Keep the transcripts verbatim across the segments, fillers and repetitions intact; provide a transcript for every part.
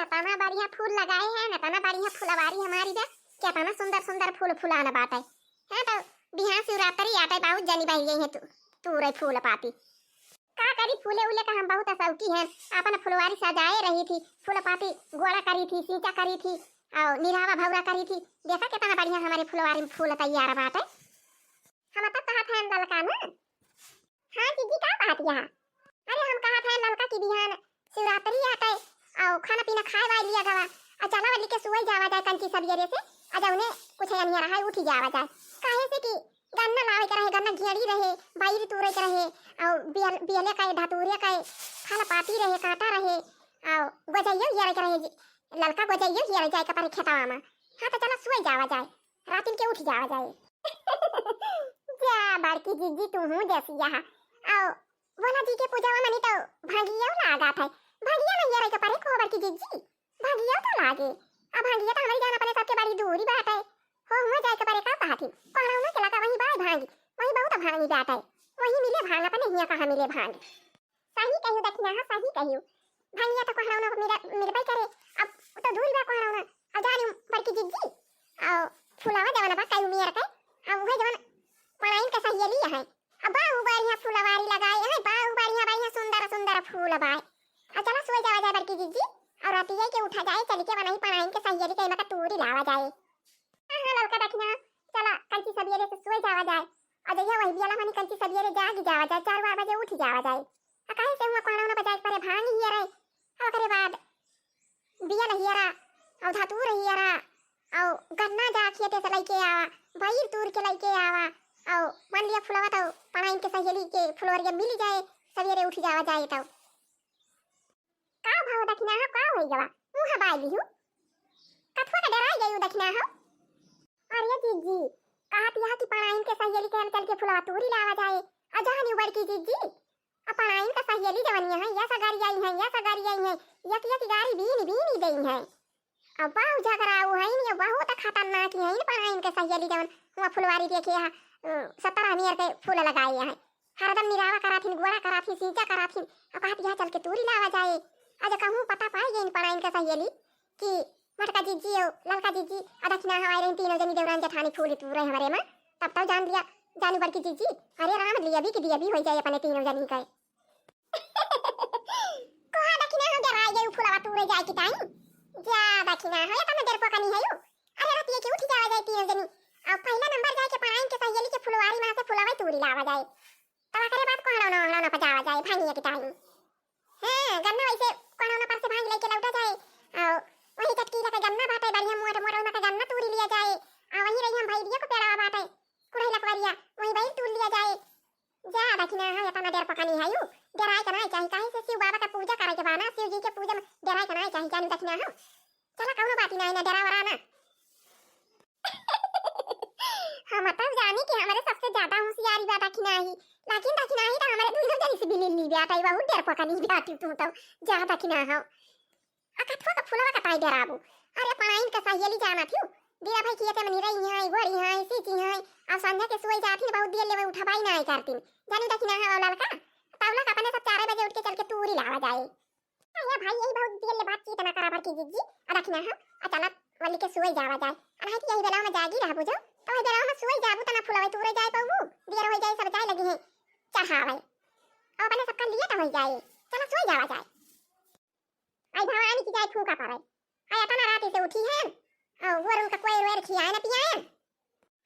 एतना बढ़िया फूल लगाए हैं, एतना बढ़िया फुलवारी हमारी बा, कि एतना सुंदर सुंदर फूल फुलान बाटे। हाँ, तो बिहान शिवरात्रि आटे, बहुत जनी बहिर गई है तू, तूरे फूल पाती। का करी, फूले उले का हम बहुत शौकी हैं। अपन फुलवारी सजाए रही थी, फूल पाती गोड़ा करी थी, सींचा करी थी, और निरावा भौरा करी थी। देखा कितना बढ़िया हमारे फुलवारी में फूल तैयार बाटे। हम तो कहत हैं ललका ना। हाँ जीजी, का कहत यहाँ? अरे हम कहत हैं ललका की बिहान शिवरात्रि आटे, और खाना पीना खाए वाए लिया गवा, और चला वली के सुई जावा जाए कंची सबेरे से, और जौने कुछ अनिया रहा उठी जावा जाए। काहे से कि गन्ना लावे के रहे, गन्ना घेड़ी रहे, बैर तूरे के रहे, और बियल-, बियले का, धतूरे का फल पाती रहे, कांटा रहे, और गोजइयो हियरे के रहे जी, ललका गोजइयो हियरे जाए के परे खेतवा में। हाँ, तो चला सुई जावा जाए, रातिन के उठ जावा जाए। जा बड़की जीजी, तू हूँ देसिया है। और भोला जी के पूजावा मनी तो भांगियो लागत है, भांगिया नहीं हियरे के परे को बड़की जीजी। भांगिया तो लागे। अब भांगिया तो हमारी जान अपने सबके बड़ी दूरी बाटे। हो हुआ जाए के परे का कहती। कोहरौना के लगा वही बाय भांगी। वही बहुत भांगी बाटे। वही मिले भांग, अपने हिया कहाँ मिले भांग। सही कहियो दखिना, हाँ सही कहियो। भांगिया तो कोहरौना को मिल, मिलबे करे। अब तो दूरी बा कोहरौना। अब जानी बड़की जिज्जी। और फुलावा जवन बा कई उमियर के। अब वही जवन पढ़ाइन के सहेली है। अब बाऊ बढ़िया फुलवारी लगाए है, बाऊ बढ़िया बढ़िया सुंदर सुंदर फूल बाए। आ चला सोई जावा जाए बड़की जीजी, और रतिया के उठा जाए, चली के वनही पढ़ाइन के सहेली के एमा का तूरी लावा जाए। हाँ, हाँ, ललका दखिना, चला कंची सबेरे से सोई जावा जाए। और जइया वही बियाला मनी कंची सबेरे जागी जावा जाए, चार बार बजे उठी जावा जाए। आ काहे से हुआ कोहरौना बजाए के परे भांग हियरे। और ओकरे बाद बियल हियरा, और धतूर हियरा, और गन्ना जा खेते से लइके आवा, बैर तूर के लइके आवा, और मान लिया फुलवा तो पढ़ाइन के सहेली के फुलवरिया मिल जाए, सबेरे उठ जावा जाए तो। का भाव दखिना हो, का होई गवा? मुँह बाई लिहू। कथुआ के डराई गई दखिना हो। अरे जीजी, कहत यह कि पढ़ाइन के सहेली के हम चल के फुलवा तूरी लावा जाए। आ जहनी बड़की जीजी, आ पढ़ाइन के सहेली जवनिया है, या सगारी आई है, या सगारी आई है, या कि, या कि गारी बीनी बीनी गई है। अब बाऊ झगड़ाऊ है, ये बहुत खतरनाक है, इन पढ़ाइन के सहेली जवन हुआ फुलवारी देखे है, अ, सत्रह नियर के फूल लगाए है। हरदम निरावा कराथिन, गोड़ा कराथिन, सींचा कराथिन, अब कहत यह चल के तूरी लावा जाए। आज कहूँ पता पाए गई इन पढ़ाइन के सहेली कि मोटका जीजी और ललका जीजी, आ दखिना हवाई रही तीनों जनी देवरान जेठानी फूल तूरे हमारे में, तब तो जान लिया, जानू बड़की जीजी, अरे राम लिया भी कि दिया भी हो जाए अपने तीनों जनी के। कोहा दखिना हो डराई गई फुलवा तूरे जाए की टाइम। जा दखिना हो, या तने डरपोकनी है यू। अरे रतिया के उठी जावा जाए तीनों जनी। अब पहला नंबर जाए के पढ़ाइन के सहेली के फुलवारी में से फुलवा तूरी लावा जाए। तब ओकरे बाद कोहरौना ओहरौना पर जावा जाए भांगिया की टाइम। हाँ, गन्ना वैसे कोहरौना पर से भांग लेके लौटा जाए। और वही चटकीला का गन्ना बाटे, बढ़िया मोट मोट ओमा का गन्ना तूरी लिया जाए। और वही रही हम भैरिया को पेड़वा बाटे, कुड़ही लकवरिया, वही बैर तूर लिया जाए। जा दखिना है, इतना डरपोकनी है यू। डराए के नाई चाही, काहे से शिव बाबा का पूजा करे के बा ना, शिव जी के पूजा में डराए के नाई चाही, जानू दखिना हो। चला कौनो बात ही नाई ना, डरा वरा ना। हम तब जानी कि हमारे सबसे ज्यादा होशियारी बा दखिना ही, लेकिन दखिना ही तो हमारे दुनो जनी से भी लिल्ली बाटे, बहुत डरपोकनी बाटी तू तो, जा दखिना हो। आ कथुआ का फुलवा का ताई डराबू। अरे पढ़ाइन का सहेली जाना थी, दिया भाई किए ते मनी रही है, गोरी है, सीची है, और संध्या के सोई जाती बहुत देर लेवे उठबाई ना आई करती। जानू दखिना हो ललका, तब लोग अपने सब चार बजे उठ के चल के तूरी लावा जाए। अरे भाई, यही बहुत देर ले बातचीत ना करा बड़की जीजी। आ दखिना हो, आ चला वली के सोई जावा जाए। आ नहीं तो यही बेला में जागी रहबू जो, तो वही बेला में सोई जाबू, तना फुलवा तूरे जाए पाबू, देर हो जाए, सब जाए लगी है चढ़ावे। अब अपने सबका लिए तो हो जाए, चला सोई जावा जाए। आई भवानी की जाए फूका पड़े। आई इतना रात से उठी है, और वो उनका कोई रोए खियाए ना पियाए।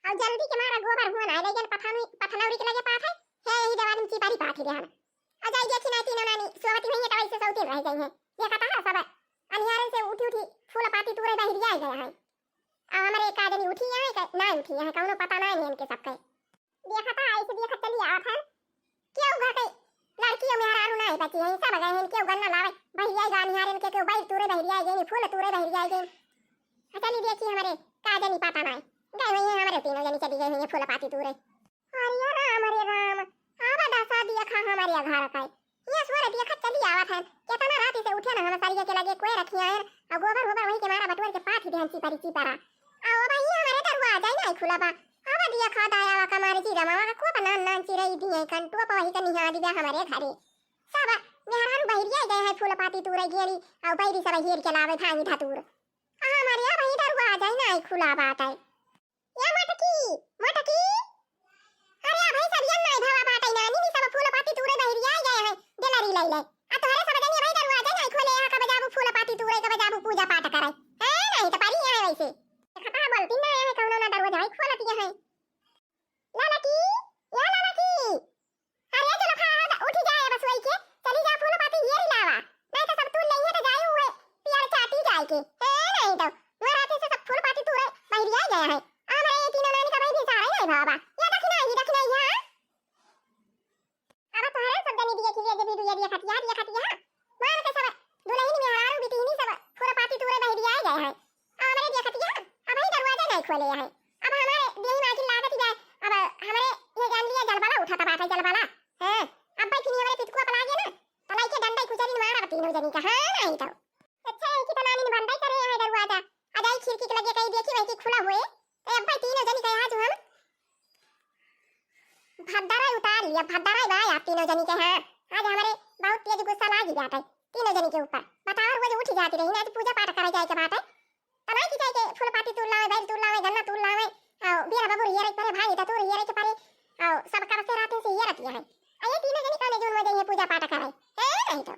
और जल्दी के मारा गोबर हुआ ना, लेकिन पथानी, पथनौरी के लगे पाथे, हे यही देवानी में चिपारी पाथी रहन। आ जाई देखी ना तीनों नानी, सोवती हुई है तो ऐसे सौतीन रह गई है। ये कहता है सब, अनियारे से उठी उठी, फूल पाती तूरे बहरिया गया है। अब हमारे एक आदमी उठी है, एक ना उठी है, कौनो पता ना है इनके सबके। देखा था, ऐसे देखा चली आवत है। क्यों घर के लड़की और मेहरारू ना बची है, सब गए हैं, क्यों गन्ना लावे, बहरिया गए निहारे के, क्यों बैर तूरे बहरिया गए, फूल तूरे बहरिया गए। हाँ, चली देखी हमारे का जनी पता ना है। गए हुई हैं हमारे तीनों जनी चली गई हुई हैं फूल पाती तूरे। अरे राम, अरे राम, आवा दसा दिया खा हमारे घर का। ये सोर दिया खा चली आवत है। कितना रात से उठे ना हम सरिया के लगे कोई रखिया है। और गोबर होबर वही के मारा बटुअर के पाथी देहन चिपरी चिपरा। आओ भाई, हमारे दरुआ आ जाए ना खुला बा। आवा दिया खा दाया वा कमारे जी रमावा का कोप नान नान चिरई दिए कंटुआ पवही का निहा दिया हमारे घरे। सब मेहरारू बहिरिया गए हैं फूल पाती तूरे गेड़ी, अउ बहिरी सब हेर के लावे भांगी धतूर। आ हमारे अबहीं दरुआजा नाहीं खुला बाटे। ए मोटकी, मोटकी, अरे अबहीं सबियन नाहीं भवा बाटे नानी, नी सब फूल पाती तूरे बहिरिया गए हैं, डेलरी लइले। आ तोहरे सब जनी अबहीं दरुआजा नाहीं खोले, यहाँ कब जाबू फूल पाती तूरे, कब जाबू पूजा पाठ करे। हैं, नाहीं तो परी यहाँ वैसे। देखा बोलती ना है, कौनो ना दरुआजा खोलती है। ललकी, ए ललकी, अरे चलो खा, उठी जाए बस वही के, चली जा फूल पाती हेरी लावा, नाहीं तो सब तूर लेइहे तो जाए हुए पियर चाटी जाए के। ए, नाहीं तो, वो रात से सब फूल पाती तूरे बहिरिया गए हैं। आ हमारे ये तीनों नानी का भाई भी सारा ही नाहीं भावा। ये दखिना ही, दखिना ही, हाँ। अब तोहरे सब जनी दिए खिलिए, जे भी दुइया दिया खतिया, दिया खतिया। मार के सब दुलहिन मेहरारू बिटिहनी सब फूल पाती तूरे बहिरिया गए हैं। आ हमरे दिया खतिया, अबहीं दरुआजा नाहीं खोले हैं। अब हमारे देही माँ की लागत ही जाए, अब हमरे ये जान लिया जलबला उठा था बाटे जलबला। हाँ, अब भाई फिर हमरे पितकुआ पला गया ना, तो लाई के डंडा कुचरी मारा तीनों जनी का। हाँ, नाहीं तो। अच्छा है कि तनानी ने बंदा ही करे है दरुआजा। आ जाई खिड़की के लगे कहीं देखी वहीं की खुला हुए। तो अब भाई तीनों जनी कहे आज हम भद्दरा उतार लिया, भद्दरा ही बा आप तीनों जनी के। हाँ, आज हमरे बहुत तेज गुस्सा लागी जाता है तीनों जनी के ऊपर। बताओ, रोज उठी जाती रही ना, आज पूजा पाठ करे जाए के बात है। तनाई की जाए के फूल पाती तूर लावे, बैल तूर लावे, गन्ना तूर लावे, और बीर बाबू हियरे के परे, भाई धतूर हियरे के परे, और सब कर से रात से हियरत है। आ ये तीनों जनी कहने जून में जाइए पूजा पाठ करे। हैं, नाहीं तो।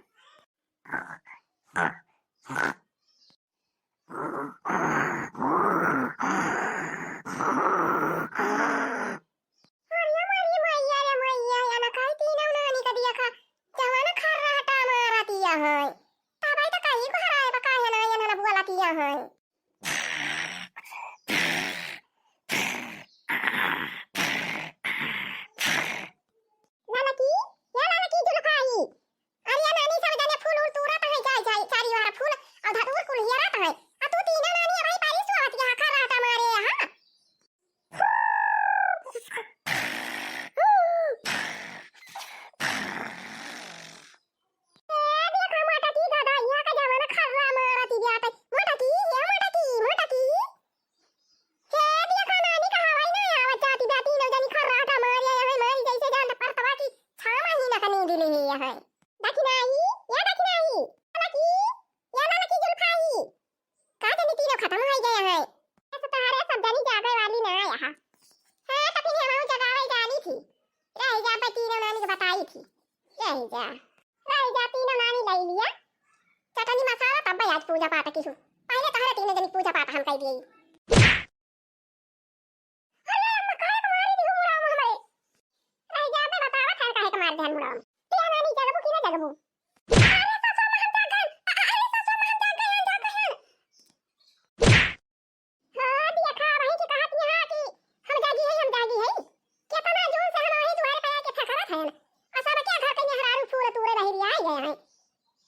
अरे मोरी मैया रे मैया, या ना काई तीनों नानी का दिया खा, जवान खर्राटा मारतिया है। तबै तो कहीं को हराए बा, काहे ना, या ना बोलतिया है। ललकी, या ललकी जुल्फाई, अरे या नानी सब जने फूल उल तूरत है, जाए, जाए, चारी वार फूल, और धतूर कुल हियरत है। आ तू तीनों नानी अबहीं पारी सोवत यहाँ खर्राटा मारे यहाँ। ए, देखा मोटकी दादा, यहाँ का जमाना खर्रा मारत ही बाटे। मोटकी, ए मोटकी, मोटकी। हे, दिया का नानी का हवाई ना आवत जाती बा, तीनों जनी खर्राटा मारे, यहाँ मारी जैसे जान परतवा की छह महीना का नींद ले है यहाँ। दखिनाई, या दखिनाई, ललकी, या ललकी जुल्फाई। का जानी तीनों खत्म हो गए हैं। ऐसे तोहरे सब जनी जागे वाली ना यहाँ। हाँ, तो फिर हम जगावे जानी थी। रह जा, बे तीनों नानी के बताई थी। रह जा। रह जा, तीनों नानी ले लिया। चटनी मसाला तब आज पूजा पाठ की हूँ। पहले तोहरे तीनों जनी पूजा पाठ हम कर दिए। अरे अम्मा, काहे के मारी दी मुड़वा में हमरे? रह जा बे, बतावा था काहे के मार दे मुड़वा में। ए नानी, जगबू कि ना जगबू? अरे ससुर माँ, हम जाग गए। अरे ससुर माँ, हम जाग गए, हम जाग गए। हाँ, दिया खा, वहीं की कहत यहाँ कि हम जागी है, हम जागी है। कितना जोर से हम वहीं दुआरे पे आके फकरत हैं। और सब क्या घर के मेहरारू फूल तूरे बहिरी आ गए हैं।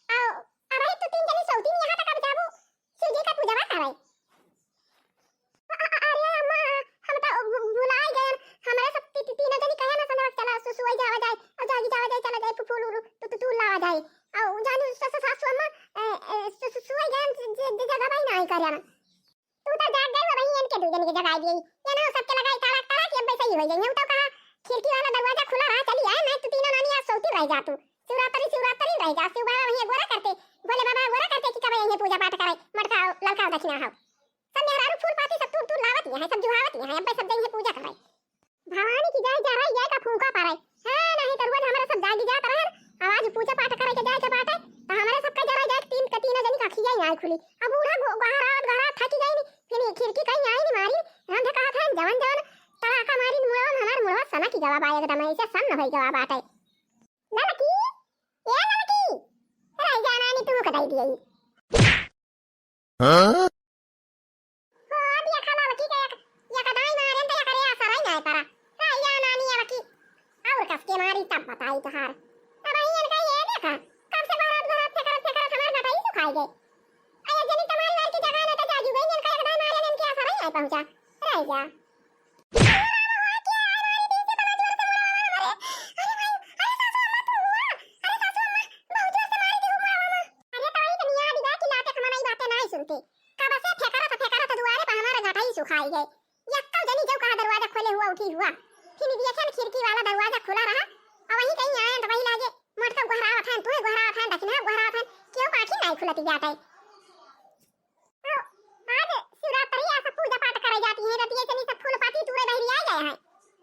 आओ, अब ही तो तीन जनी सौतीन यहाँ तक अब जाबू, शिव जी का पूजवा करे। अ-, अ-, अरे अम्मा, हम तो भु-, भुलाए गए। हमरे सब ती-, ती-, तीनों जनी कहे ना संजवा, "चला सु-, सुई जावा जाए, और जागी जावा जाए, चला जाए, फु-, फूल उलू, तू, तू, तू लावा जाए।" और जानू स-, स-, सासू अम्मा, ए, ए, सु-, सु-, सुई गए, ज-, ज-, ज-, जगह भाई ना आई करे ना। तू तो जाग गई हो, वहीं इनके दू जन के जगाई दिए। ये ना सबके लगाई ताला, ताला कि अब सही हो जाए। हम तो कहा, खिड़की वाला दरवाजा खुला रहा, चली आए, नहीं तो तीनों नानी आज सोती रह जा तू। शिवरात्रि, शिवरात्रि रह जा, शिव बाबा वहीं गोरा करते, भोले बाबा गोरा करते कि कब यहीं पूजा पाठ करे, मटका ललका दक्षिणा हो। सब मेहरारू फूल पाती सब तूर तूर लावत यहाँ, सब जुहावत यहाँ, अब सब जाइए पूजा करे। भवानी की जय, जय, जय का फूंका पड़े। हाँ, नहीं तो रोज हमारा सब जागी जात रहन, आवाज पूजा पाठ करे के जाए के बाटे, तो हमारे सबका जरा जाए तीन के तीनों जनी का खिया ही आई खुली। अब बूढ़ा गो-, गहरावत, गहरावत थकी जाई नी, फिर ये खिड़की कहीं आई नी मारी, हम तो कहत हैं, जवन, जवन तड़ाका मारी मुड़वा में, हमार मुड़वा सनक गवा बा एकदम, ऐसे सन्न होई गवा बाटे। ललकी, ए ललकी, रह जा नानी, तू के दई दिए। हाँ? हो, अब ये खाला लकी के एक, एक दाई मारेन तो एकरे असर ही नहीं पड़ा। हाँ, या नानी अब की और कस के मारी तब बताई तोहार। अब ही इनका ये देखा, कब से बरत बरत फेकरत फेकरत हमार गटाई सुखाई गए। अरे जनी तुम्हारी मार की जगह ना तो जाजू गई, इनका एक दाई मारेन इनके असर ही नहीं पहुँचा। रह जा। अरे तो एक निया दिगा कि लाते कमनाई बातें नहीं सुनते। कब से फेंकरत, फेंकरत दुआरे पर हमारा गटाई सुखाई गए। यक्कल जनी जो कहा दरवाजा खोले हुआ उठी हुआ। फिर देखे न खिड़की वाला दरवाजा खुला रहा। और वहीं कहीं आए तो वहीं लागे मोटका गोहरावत हन, तू गोहरावत हन, दखिना गोहरावत हन, केहू का आँखी नाहीं खुलती बाटे। तो आज शिवरात्रि आ सब पूजा पाठ करे जाती हैं, रतिये से नहीं सब फूल पाती तूरे बहरी आ गए हैं।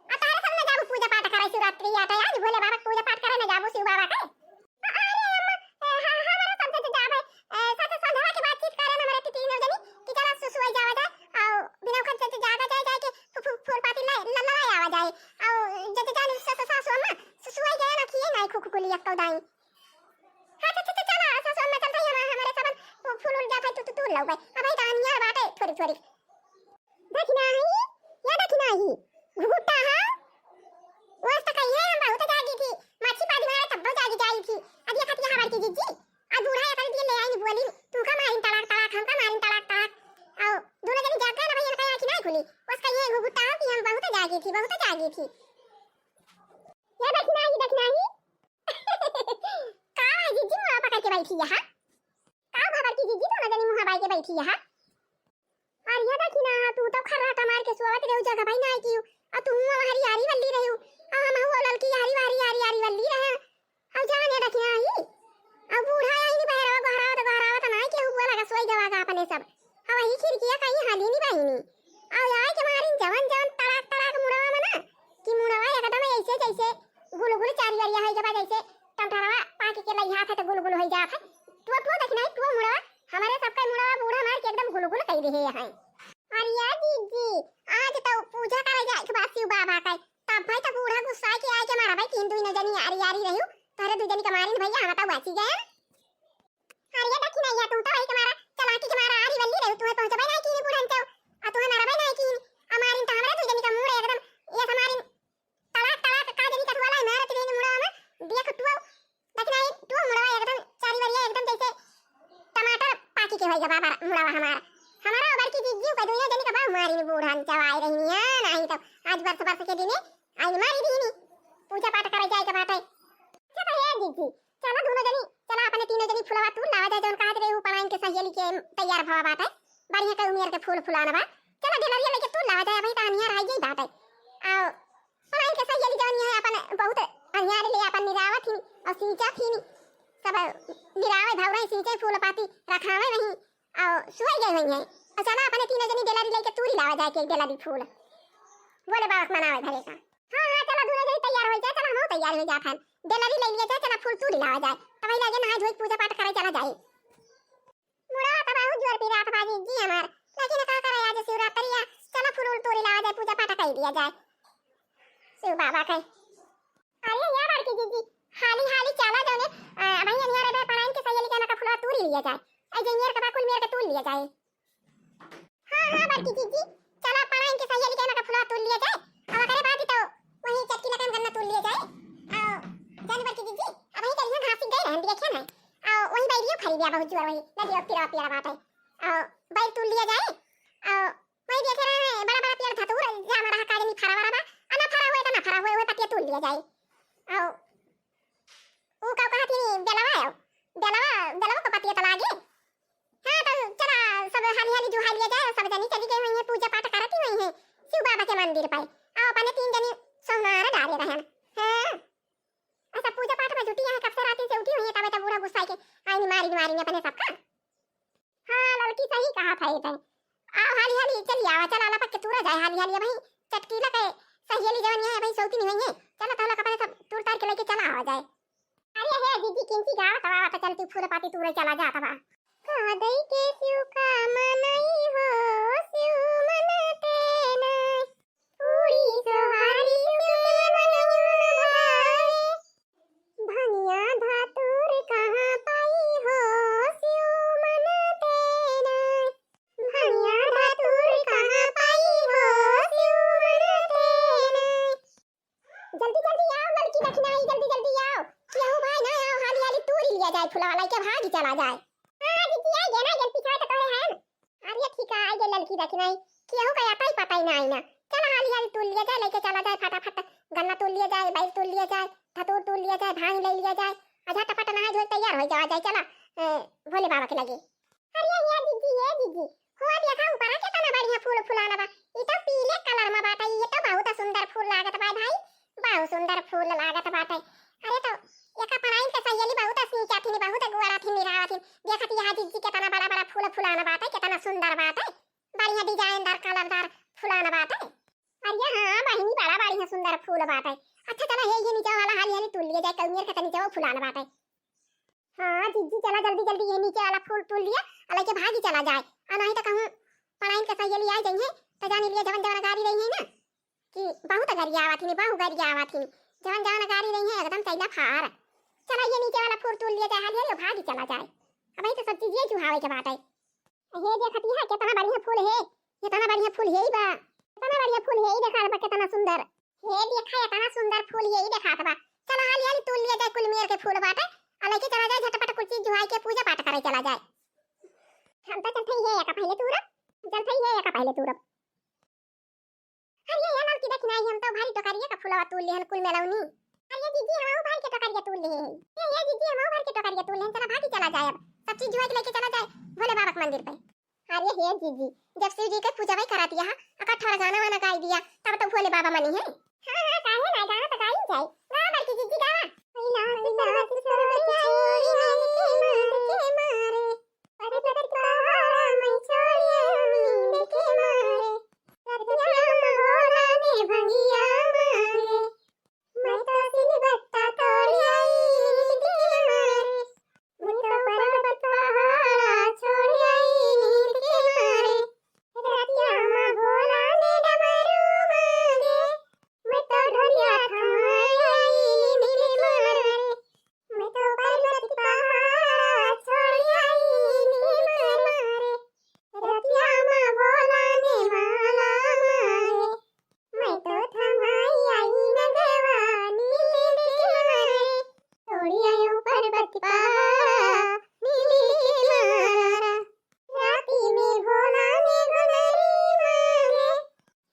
आ तारे सब न जाबू पूजा पाठ करे शिवरात्रि आटे, आज भोले बाबा के पूजा पाठ करे न जाबू शिव बाबा के। अरे अम्मा, ए, ह-, हमारा सब जते जाबे, ए, सच संझवा के बातचीत करे न हमारे तीनों जनी कि चला सु-, सुसुआई जावा जाए, और बिना उखड़ जते जागा जाए, जाए के फु-, फु-, फूल पाती ला, ला, ला आवा जाए, और जते जान स-, स-, सासू अम्मा, सु-, सुसुआई गया ना खिए ना खुखुकुली अक्का दाई। हाँ, चल, चल, चल, चला, सासू अम्मा चलता ही हमारे, हमारे सबन फू-, फूल उल जाता है, तू, तू, तू लाओ भाई, अब भाई दानिया बाटे थोड़ी, थोड़ी। दखिनाही, या दखिनाही, घुघुट्टा हा? वो आज तक आई है, हम बहुत जागी थी। माछी पानी मारे तब जागी जाई थी। अब ये खतिया हमार की जिज्जी, आज बूढ़ा या कर दिए ले आई बोली, तू का मारिन तड़ाक तड़ाक, हम का मारिन तड़ाक तड़ाक। आओ, दोनों जनी जाग गए ना भैया, इनका आँखी नहीं खुली। बस कहिए घुघुट्टा हा कि हम बहुत जागी थी, बहुत जागी थी। या दखिनाही, दखिनाही। का है जिज्जी, मुँह पकड़ के बैठी यहाँ? का भा बड़की जिज्जी, दोनों जनी मुँह बाई के बैठी यहाँ? अरे ये देखी ना, तू तो खर्राटा मार के सोवत रहे, जगह भाई ना आई की, आ तू हरी हरी वल्ली रही, आ हम वो ललकी हरी हरी हरी हरी वल्ली रहे, अब जाने देखी ना आई, अब बूढ़ा आई नहीं बहरवा गोहरावत गोहरावत ना आई के हुआ लगा सोई जवा का अपने सब, अब वही खिड़किया कहीं हाली नहीं बहिनी, अब आए के मारिन जवन जवन तड़ाक तड़ाक मुड़वा में ना, कि मुड़वा एकदम ऐसे जैसे गुलगुल चारी वरिया है जब जैसे टमटरवा पाके के लइहा थे तो गुलगुल हो जात है, तू तू देखी नहीं तू मुड़वा हमारे सबका मुड़वा बूढ़ा मार के एकदम गुलगुल कई रहे हैं। अरे यार दीदी, आज तो पूजा करे जाए के बाद शिव बाबा का, तब भाई तो बूढ़ा गुस्सा के आए के मारा भाई तीन दुई जनी यारी यारी रही, तोहरे दुई जनी के मारिन भैया हम तो बची गए। अरे ये देखी नहीं है, तू तो वही के मारा चलाकी के मारा आरी वल्ली रही, तुम्हें पहुंचबे नहीं की बूढ़ा तो, आ तुम्हें मारबे नहीं की, आ मारिन तो हमारे दुई जनी का मूड़ एकदम ये हमारी तड़ाक तड़ाक का जनी कथुआ लाई मारत रही मुड़वा में, देख तू, देखना ही तू मुड़वा एकदम चारी वरिया एकदम जैसे टमाटर पाकी के होई गवा बाबा मुड़वा हमारा। हमारा बड़की जिज्जी का दुनिया जनी का बा मारी ने बूढ़ा चवाई रही है, नहीं तो आज बरस बरस के दिने आई मारी दीनी। पूजा पाठ करे जाए के बाटे। चला हे जिज्जी, चला दोनों जनी, चला अपने तीनों जनी फुलवा तू लावा जाए, जौन कहा रहे ऊ पलाइन के सहेली के तैयार भवा बाटे, बढ़िया के उमियर के फूल फुलाना बा। चला ढेलरिया लेके तू लावा जाए, अभी तो अनियर आई गई बाटे। आओ पलाइन के सहेली जौन है अपन बहुत अनियारी ले अपन निरावत ही और सींचत ही सब निरावे भौरा सींचे फूल पाती रखावे नहीं और सुई गए हुई है। और चला अपने तीनों जनी डेलरी लेके तूरी लावा जाए के एक डेलरी फूल बोले बाबा के मनावे भरे का। हाँ हाँ चला दोनों जनी तैयार हो जाए, चला हम तैयार हो जात हन। डेलरी ले लिया जाए, चला फूल तूरी लावा जाए, तब लगे नहाए धोए पूजा पाठ करे चला जाए। मुड़ा तो बहुत जोर पी रहा था बाजी जी हमार, लेकिन का करे आज शिवरात्रि है, चला फूल उल तोड़ी लावा जाए, पूजा पाठ कर दिया जाए शिव बाबा के। अरे ये बड़की दीदी, हाली हाली चला जाने, अ, भाई अनियार बे पलाइन के सहेली के ना का फुलवा तोड़ी लिया जाए, आई जइयर का बाकुल मेर के तोड़ लिया जाए। हाँ हाँ बड़की दीदी, चला पलाइन के सहेली के ना का फुलवा तोड़ लिया जाए, अब करे बात तो वही चटकी लकन गन्ना तोड़ लिया जाए। आ, जाने बड़की दीदी, अब वही करिया घास गए रहन दिया क्या ना, आ, वही बैरियो खरीदिया बहुत जोर वही नदी और पिरा पिरा बात है। अ, बैर तूल लिया जाए। अ, वही देखे रहे हैं, बड़ा बड़ा पेड़ धतूर, जा हमारा हका जनी फरा वरा बा, आ ना फरा हुए तो ना फरा हुए, हुए पतिया तूल लिया जाए। अ, ऊ का कहा थी, बेलवा आओ, बेलवा, बेलवा को पतिया तो लागे। हाँ, तो चला, सब हाली हाली जुहा लिया जाए, सब जनी चली गई हुई है, पूजा पाठ करती हुई है, शिव बाबा के मंदिर पर। आओ, अपने तीन जनी सोनार डाले रहन। हाँ, ऐसा पूजा पाठ में जुटी है, कब से रात से उठी हुई है, तबे तो बूढ़ा गुस्सा के, आई मारी, मारी अपने सबका। हाँ, लड़की सही कहा था ये तैं। आओ हाली हाली चली आवा, चला लपक के तूरा जाए हाली हाली। अबही चटकीला के सहेली जवन ये है, अबही सौती नहीं हुई है। चला तहला कपड़े सब तूर तार के लेके चला आवा जाए। अरे हे दीदी, किंची गावा तवा तो चलती फूल पाती तूरे चला जात बा। का दई के शिव का मनई हो, शिव मन तेने। पूरी सोहारी के मन भाए। भंगिया धातुर कहाँ पाई हो, शिव मन तेने। भंगिया धातुर कहाँ पाई हो, शिव मन तेने। जल्दी जल्दी आओ लड़की दखिनाई, जल्दी जल्दी आओ। केहू भाई ना आओ, हाली हाली तूरी लिया जाए फुलवा, लइके भागी चला जाए। हाँ, दीदी आई गया ना, जल्दी चाहे तो तोरे हैं। अरे ठीक है, आई गए लड़की दखिनाई, केहू का आता ही पता ही ना आई ना। चला हाली हाली तूल लिया जाए, लेके चला जाए फटाफट, गन्ना तूल लिया जाए, बैल तूल लिया जाए, धतूर तूल लिया जाए, भांग ले लिया जाए, आ झटपट नहाए धोए तैयार हो जावा जाए। चला, ए, भोले बाबा के लगे। अरे ये दीदी, ये दीदी, हुआ देखा ऊपर के तना बढ़िया फूल फुलाना बा। ई तो पीले कलर में बाटे, ये तो बहुत सुंदर फूल लागत बा भाई, बहुत सुंदर फूल लागत बाटे। अरे तो एका पढ़ाई के सहेली बहुत असीं क्या थी, बहुत अगुआरा थी, निरावा थी। देखत यहाँ जिज्जी केतना बड़ा बड़ा फूल फुलाना बाटे, केतना सुंदर बाटे, बढ़िया डिजाइनदार कलरदार फुलाना बाटे। अरे हाँ बहिनी, बड़ा बढ़िया सुंदर फूल बाटे। अच्छा चला हे ये नीचे वाला हाली हाली तूल लिया जाए, कउनियर के तनी जाओ फुलाना बाटे। हाँ जिज्जी चला जल्दी जल्दी ये नीचे वाला फूल तूल लिया, अलग के भागी चला जाए। आ नहीं तो कहूँ पढ़ाई के सहेली आ जाइए तो जानी लिया जवन जवन गारी रही है ना कि बहुत गरियावा थी, बहु गरियावा थी, जवन जवन गारी रही है एकदम चैला फार। चला ये नीचे वाला फूल तूल लिया जाए, हाली हाली भागी चला जाए। अब तो सब चीज ये जुहावे के बाटे। हे देखत यहाँ केतना बढ़िया फूल है, केतना बढ़िया फूल है ई बा, केतना बढ़िया फूल है ई देखात बा, केतना सुंदर। हे देखा एतना सुंदर फूल है ई देखात बा। चला हाली हाली तूल लिया जाए, कुल मेर के फूल बाटे, आ लेके चला जाए झटपट कुल चीज जुहाई के पूजा पाठ करे चला जाए। हम तो चलते ही है एका पहले तूरब, चलते ही है एका पहले तूरब। अरे ये ललकी देखी ना, हम तो भारी टोकरिया का फुलवा तूल लेहन कुल मेलौनी। अरे जीजी हम भारी के टोकरिया तूल ले हैं। ये ये जीजी हम भारी के टोकरिया तूल लेहन, चला भागी चला जाए, अब सब चीज जुहाई के लेके चला जाए भोले बाबा के मंदिर पे। अरे हे जीजी, जब शिव जी के पूजा भाई कराती है, अका ठोर गाना वाना गाई दिया, तब तो भोले बाबा मनी है। हाँ हाँ काहे ना, गाना तो गाई जाए। गावा बड़की जीजी गावा। कैलाश पर्वत छोड़ी नींद के मारे, पर्वत पहाड़ा मैं छोड़ी नींद के मारे, रतिया में भोला ने भंगिया मारे, मैं तो सिलबट्टा तोड़ी आई नींद के मारे, मैं तो पर्वत पहाड़ा छोड़ी आई नींद के मारे, रतिया में भोला ने डमरू मारे, मैं तो ढोलिया थमाई आई नींद के मारे, मैं तो पर्वत पहाड़ा छोड़ी आई नींद के मारे, रतिया में भोला ने माला मारे, मैं तो थमाई आई नगवा नींद के मारे, छोड़ी आयो पर्वत पहाड़ा नींद के मारे, राती में भोला ने गुनरी मारे,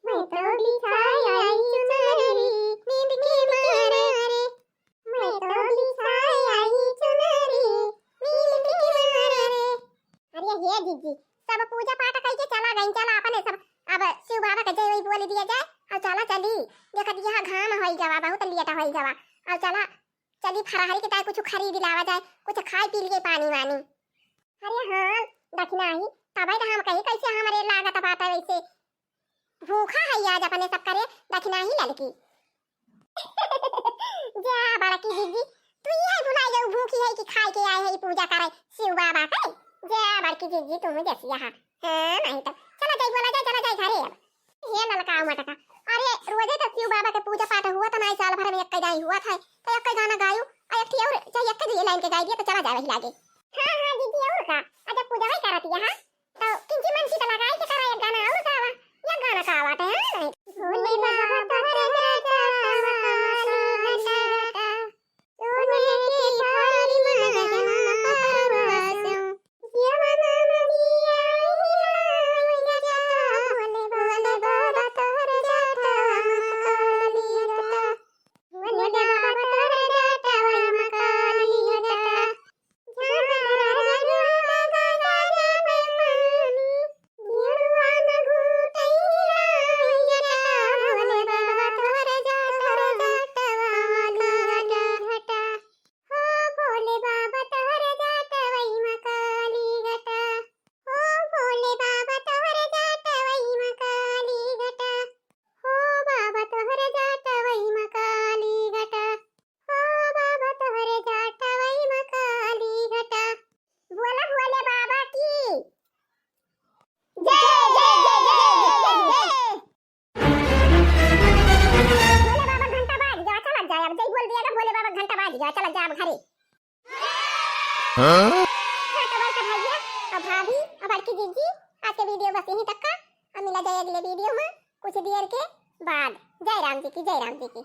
मैं तो बिछाई आई चुनरी नींद के मारे, मैं तो बिछाई आई चुनरी नींद के मारे। अरे हे जीजी, सब पूजा पाठ कइके चला गई, चला अपने सब अब शिव बाबा के जय वही बोल दिया जाए और चला चली। देखत यहाँ घाम होई गवा, बहुत लेट होई गवा, और चला चली फराहरी के ताई कुछ खरीद लावा जाए, कुछ खाई पी लिए पानी वानी। अरे हाँ दखिनाही, तबे तो हम कही कैसे हमरे लागत बाटे वैसे भूखा है आज अपने सब करे दखिनाही ललकी। जा बड़की जीजी, तू ये भुलाई जाऊ भूखी है कि खाए के आए है पूजा करे शिव बाबा के। जा बड़की जीजी तुम जैसी यहाँ। हाँ नहीं तो चला जाए, बोला जाए, चला जाए घरे अब। हे ललका मटका, अरे रोजे तो शिव बाबा के पूजा पाठ हुआ तो नहीं, साल भर में एक दाई हुआ था तो एक गाना गायू और एक और चाहे एक लाइन के गाई दिया तो चला जाए वही लागे। हाँ हाँ जीजी और का, अजब पूजा वही करती है। हाँ तो किंची मंची तो लगाई के करा एक गाना और गावा, एक गाना का बात है। हाँ नहीं भोले बाबा तोहरे जटा सोने की थाली में जन्म पावा। हो भोले बाबा तोहरे जटवई में काली घटा, हो भोले बाबा तोहरे जटवई में काली घटा, हो बाबा तोहरे जटवई में काली घटा, हो बाबा तोहरे जटवई में काली घटा। बोला भोले बाबा की जय, जय, जय, जय, जय, जय। भोले बाबा घंटा बाज गया, चला जाए अब, जय बोल दिया ना भोले बाबा घंटा बाज गया, चला जाए अब घरे। हाँ? हाँ, तो बड़का भैया, अब भाभी, अब बड़की जीजी, आज के वीडियो बस यहीं तक का। अब मिला जाए अगले वीडियो में कुछ देर के बाद। जय राम जी की, जय राम जी की।